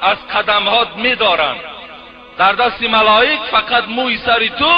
аз қадамҳот медоранд. Дар дасти малоик фақат мӯи сари ту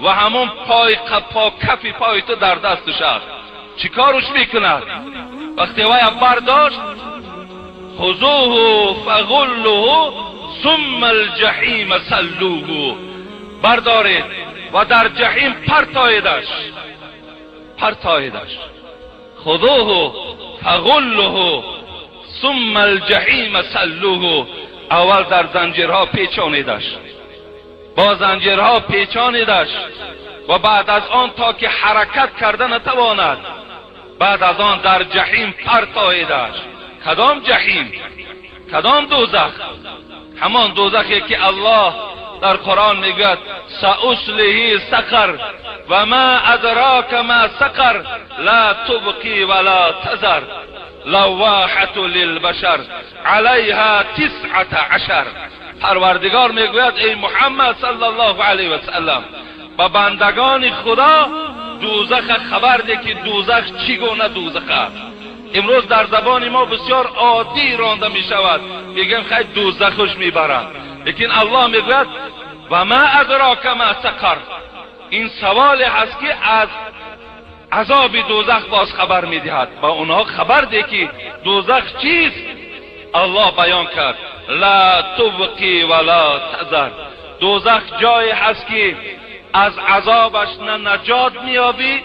ва ҳамон пой по кафи пои ту дар дасташ аст. Чӣ корш мекунад? Вақте вая бардошт, خذوه فغلوه ثم الجحیم صلوه، بردارید و در جحیم پرتایدش، پرتایدش. خذوه فغلوه ثم الجحیم صلوه. اول در زنجیرها پیچانیدش، با زنجیرها پیچانیدش و بعد از آن تا که حرکت کرده نتواند، بعد از آن در جحیم پرتایدش. کدام جحیم؟ کدام دوزخ؟ همان دوزخی که الله در قرآن میگوید سأصلیه سقر و ما ادراک ما سقر لا تبقی ولا تذر لواحة للبشر علیها 19. پروردگار میگوید ای محمد صلی الله علیه و سلم، به بندگان خدا دوزخ خبر ده که دوزخ چگونه دوزخ است. امروز در زبان ما بسیار عادی رانده می شود، میگیم خیلی دوزخش میبرند، لیکن الله میگوید و ما ادراک ما سقر. این سوال هست که از عذاب دوزخ باز خبر میدهد. با اونها خبر ده که دوزخ چیست. الله بیان کرد لا تبقی ولا تذر. دوزخ جایی هست که از عذابش نه نجات میابی،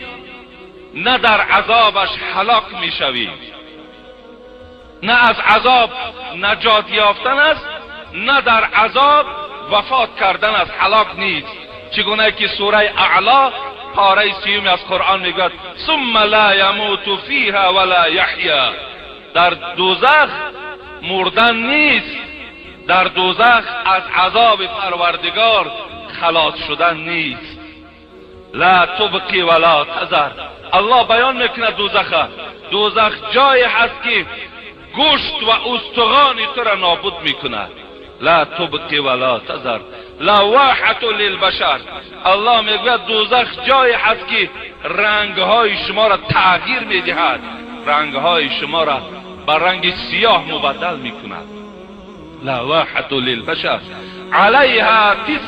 نه در عذابش هلاک میشوی. نه از عذاب نجات یافتن است، نه در عذاب وفات کردن است، هلاک نیست. چگونه که سوره اعلا پاره 30 از قرآن میگوید ثم لا یموت فیها ولا یحیا. در دوزخ مردن نیست، در دوزخ از عذاب پروردگار خلاص شدن نیست. لا تبقی ولا تذر. الله بیان میکند دوزخ، دوزخ جایی هست که گوشت و استخوان تو را نابود میکند. لا تبقی ولا تذر لواحة للبشر. الله میگوید دوزخ جایی هست که رنگهای شما را تغییر میدهد، رنگهای شما را به رنگ سیاه مبدل میکند. لواحة للبشر علیها 19.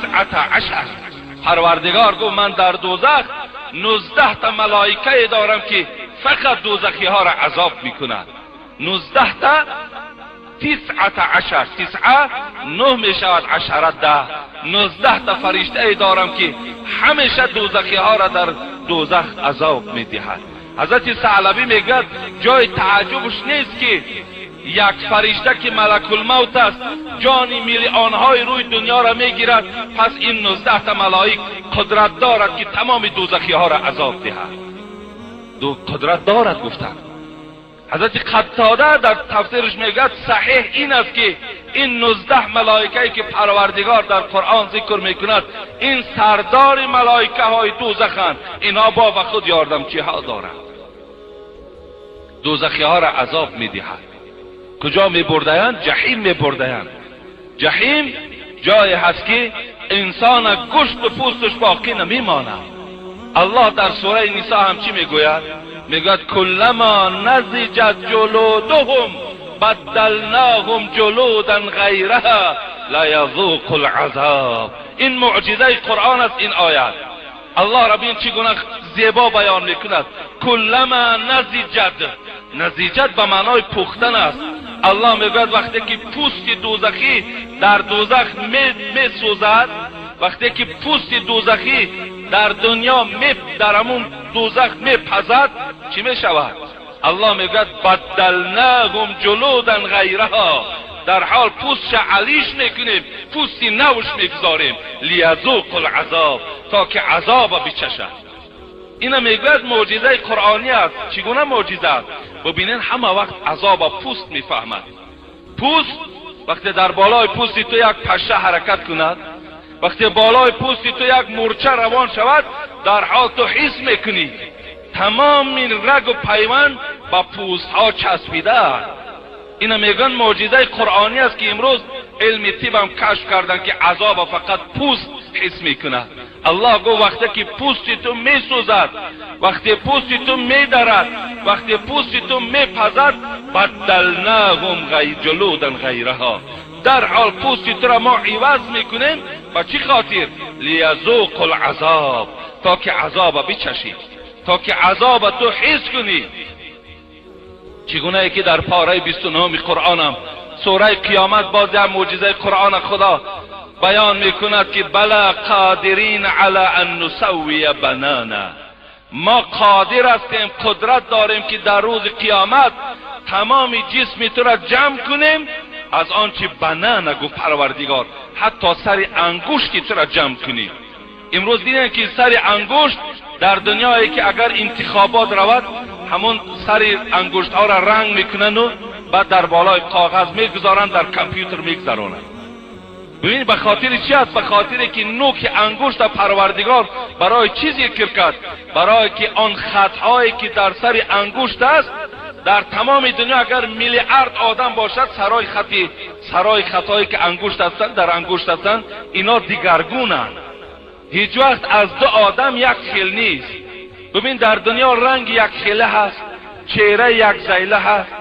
پروردگار گفت من در دوزخ 19 تا ملائکه دارم که فقط دوزخی ها را عذاب میکند. 19 تا، 19، تسعه 9 میشود، عشره 10. 19 تا فرشته دارم که همیشه دوزخی ها را در دوزخ عذاب میدهد. حضرت ثعلبی میگوید جای تعجبش نیست که یک فرشته که ملک الموت است جان میلیونهای روی دنیا را میگیرد، پس این 19 تا ملائک قدرت دارد که تمام دوزخی ها را عذاب دهد. دو قدرت دارد گفتند. حضرت قتاده در تفسیرش میگوید صحیح این است که این 19 ملائکه که پروردگار در قرآن ذکر میکند، این سردار ملائکه های دوزخند. اینها با خود یاردمچی ها دارند، دوزخی ها را عذاب میدهد. کجا میبرده‌اند؟ جحیم میبرده‌اند. جحیم جایی هست که انسان گوشت و پوستش باقی نمیماند. الله در سوره نساء هم چی میگوید؟ میگوید کلما نضجت جلودهم بدلناهم جلودا غیرها لیذوقوا العذاب. این معجزه قرآن است. این آیت الله را ببین چگونه زیبا بیان میکند. کلما نضجت، نضجت به معنای پختن است. الله میگوید وقتی که پوست دوزخی در دوزخ می سوزد، وقتی که پوست دوزخی در دنیا می در همون دوزخ میپزد، چی میشود؟ الله میگوید بدلناهم جلودا غیرها. در حال پوستش علیش میکنیم، پوستی نوش میگذاریم، لیذوقوا العذاب، تا که عذاب بچشد. اینا میگوید معجزه قرآنی است. چگونه معجزه است؟ ببینین، همه وقت عذاب پوست میفهمد. پوست وقتی در بالای پوست تو یک پشه حرکت کند، وقتی بالای پوست تو یک مورچه روان شود، در حال تو حس میکنی. تمام این رگ و پیوند با پوست ها چسبیده است. اینا میگن معجزه قرآنی است که امروز علم طب هم کشف کردن که عذاب فقط پوست حس میکنه. Аллоҳ гуфт вақте ки пӯсти ту месӯзад, вақте пӯсти ту медарад, вақте пӯсти ту мепазад, баддалнаҳум ҷулудан ғайраҳо, дар ҳол пӯсти туро мо иваз мекунем. Ба чӣ хотир? Лиязуқу лазоб, то ки азоба бичашӣ, то ки азоба ту ҳис кунӣ. Чӣ гунае ки дар пораи 29-уми Қуръонам, сураи Қиёмат, боз як мӯъҷизаи Қуръона Худо баён мекунад, ки бала қодирин ала ан нусаввия банана, мо қодир ҳастем, қудрат дорем, ки дар рӯзи қиёмат тамоми ҷисми туро ҷамъ кунем аз он чи банана гуфт Парвардигор, ҳатто сари ангушти туро ҷамъ кунем. Имрӯз дидем, ки сари ангушт дар дунёе ки агар интихобот равад, ҳамон сари ангуштҳоро ранг мекунанду баъд дар болои коғаз мегузоранд, дар компютер мегузаронанд. Бибин, ба хотири чи аст? Ба хотире ки нӯки ангушта Парвардигор барои чӣ зикр кард? Барое ки он хатҳое ки дар сари ангушт аст, дар тамоми дунё агар миллиард одам бошад, сарои хати сарои хатҳое ки ангушт ҳастанд, дар ангушт ҳастанд, ино дигаргунанд. Ҳеҷ вақт аз ду одам як хел нест. Бибин, дар дунё ранги якхела ҳаст, чеҳра якзайла ҳаст,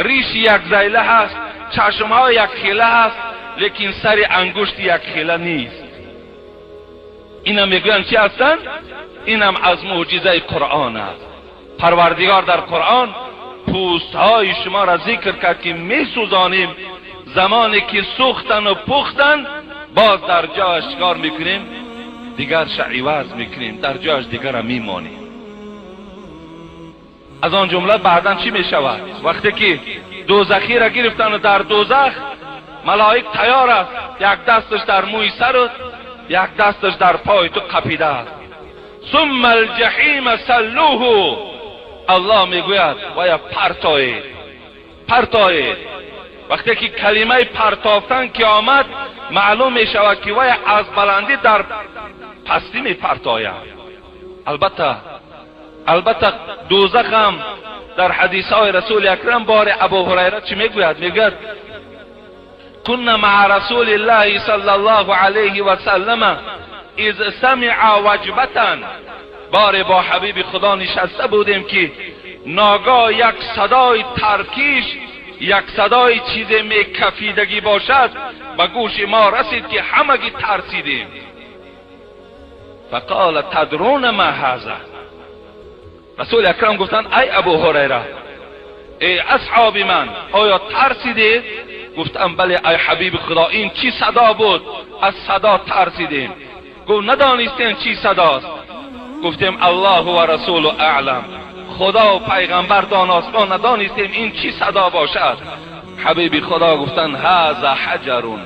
риши якзайла ҳаст, чашмҳо якхела ҳаст, лекин сари ангушти якхела нест. Инам мегӯянд чӣ ҳастанд? Инам аз мӯъҷизаи Қуръон аст. Парвардигор дар Қуръон пӯстҳои шуморо зикр кард, ки месӯзонем, замоне ки сӯхтану пухтан, боз дар ҷояш чикор мекунем? Дигарша иваз мекунем, дар ҷояш дигара мемонем. Аз он ҷумла баъдан чӣ мешавад? Вақте ки дӯзахиро гирифтану дар дӯзах малоик тайёр аст, як дасташ дар мӯи сару як дасташ дар пои ту қапидааст. Сумма алҷаҳима саллуҳу, Аллоҳ мегӯяд, вая партоед, партоед. Вақте ки калимаи партофтан ки омад, маълум мешавад, ки вая аз баландӣ дар пастӣ мепартояд. Албатта, дӯзахам дар ҳадисҳои Расули Акрам, бори Абу Ҳурайра чӣ мегӯяд? Мегӯяд: кунна маа Расулиллаҳи саллаллоҳу алайҳи васаллама из самиа ваҷбатан, боре бо ҳабиби Худо нишаста будем, ки ногоҳ як садои таркиш, як садои чизе мекафидагӣ бошад, ба гӯши мо расид, ки ҳамагӣ тарсидем. Фақола тадруна ма ҳаза, Расули Акрам гуфтанд: ай Абу Ҳурайра, эй асҳоби ман, оё тарсидед? Гуфтам: бале, ай ҳабиби Худо, ин чӣ садо буд? Аз садо тарсидем. Гуфт: надонистем чӣ садост? Гуфтем: Аллоҳу ва расулу аълам, Худо пайғамбар доност, мо надонистем ин чӣ садо бошад. Ҳабиби Худо гуфтанд: ҳаза ҳаҷарун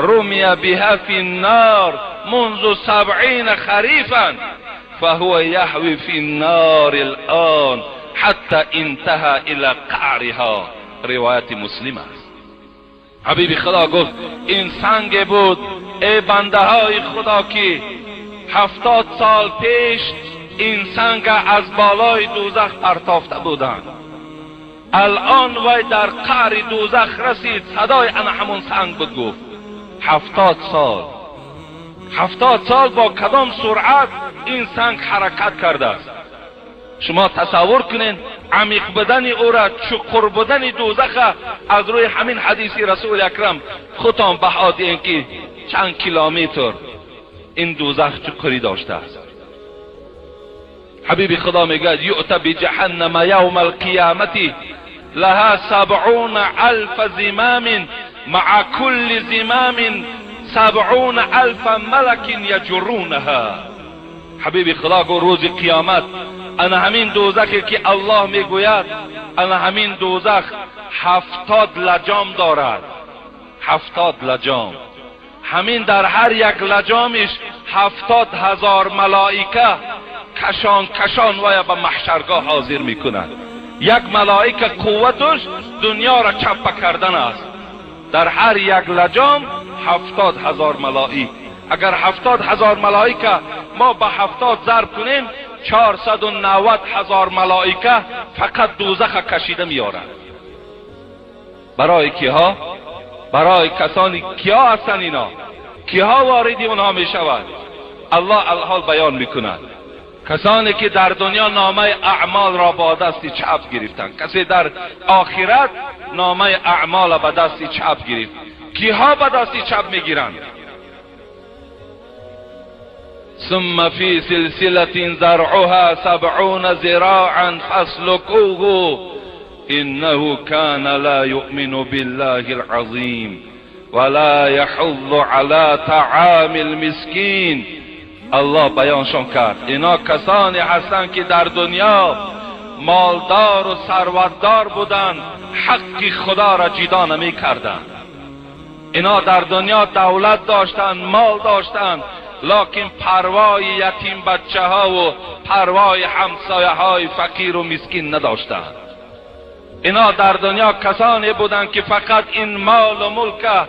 румия биҳа фи ннор منذ 70 خريفا فهو يهوي في النار الآن حتى انتهى إلى قعرها. روایت مسلم است. حبیب خدا گفت این سنگ بود، ای بنده های خدا، که 70 سال پیش این سنگ از بالای دوزخ پرتافته بودند. الان وی در قعر دوزخ رسید، صدای انا همون سنگ بود. گفت 70 سال، 70 سال با کدام سرعت این سنگ حرکت کرده است؟ شما تصور کنین عمیق بدن او را، چقر بدن دوزخ، از روی همین حدیث رسول اکرم خودتان بها دهین که چند کیلومتر این دوزخ چقری داشته است. حبیب خدا میگوید: یؤتی بجهنم یوم القیامة لها 70 الف زمام مع كل زمام 70 الف ملک یجرونها. حبیب خدا گفت روز قیامت انا همین دوزخی که الله میگوید، انا همین دوزخ 70 لجام دارد، 70 لجام. همین در هر یک لجامش 70,000 ملائکه کشان کشان ویا به محشرگاه حاضر میکنند. یک ملائکه قوتش دنیا را چپه کردن است. در هر یک لجام 70,000 ملائک. اگر 70,000 ملائکه ما به 70 ضرب کنیم، 490,000 ملائکه فقط دوزخ کشیده میارند. برای کیها؟ برای کسانی کیا هستن اینا؟ کیها واردی اونها میشود؟ الله الحال بیان میکند. کسانی که در دنیا نامه اعمال را با دست چپ گرفتند، کسی در آخرت نامه اعمال به دست چپ گرفت. کیها به دست چپ میگیرند؟ ثم فی سلسلة ذرعها 70 ذراعا فاسلكوه انه كان لا يؤمن بالله العظیم ولا يحض على طعام المسکین. الله بیانشان کرد اینا کسانی هستند که در دنیا مالدار و ثروتدار بودند، حق خدا را جدا نمی کردند. اینا در دنیا دولت داشتند، مال داشتند، لکن پروای یتیم بچه ها و پروای همسایه های فقیر و مسکین نداشتند. اینا در دنیا کسانی بودند که فقط این مال و ملک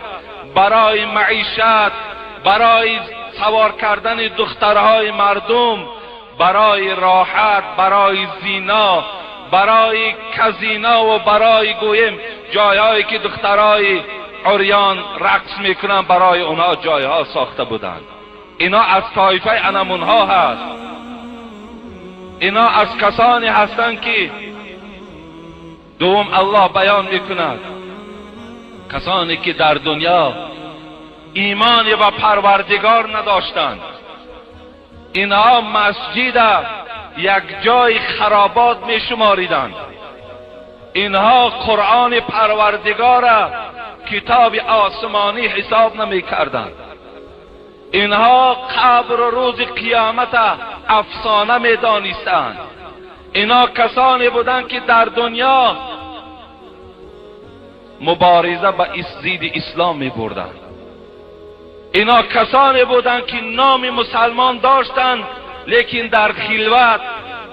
برای معیشت، برای سوار کردن دخترهای مردم، برای راحت، برای زینا، برای کزینا و برای گویم جایهایی که دخترهای عریان رقص میکنن، برای اونها جایها ساخته بودند. اینا از طایفه انمونها هست. اینا از کسانی هستند که دوم الله بیان میکند کسانی که در دنیا ایمان و پروردگار نداشتند، اینها مسجد یک جای خرابات می شماریدند. اینها قرآن پروردگار کتاب آسمانی حساب نمی کردند. اینها قبر و روز قیامت افسانه می دانستند. اینا کسانی بودند که در دنیا مبارزه به ضد اسلام می بردند. اینا کسانی بودند که نام مسلمان داشتند، لیکن در خلوت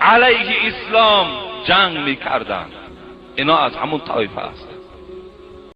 علیه اسلام جنگ می کردند. اینا از همون طایفه است.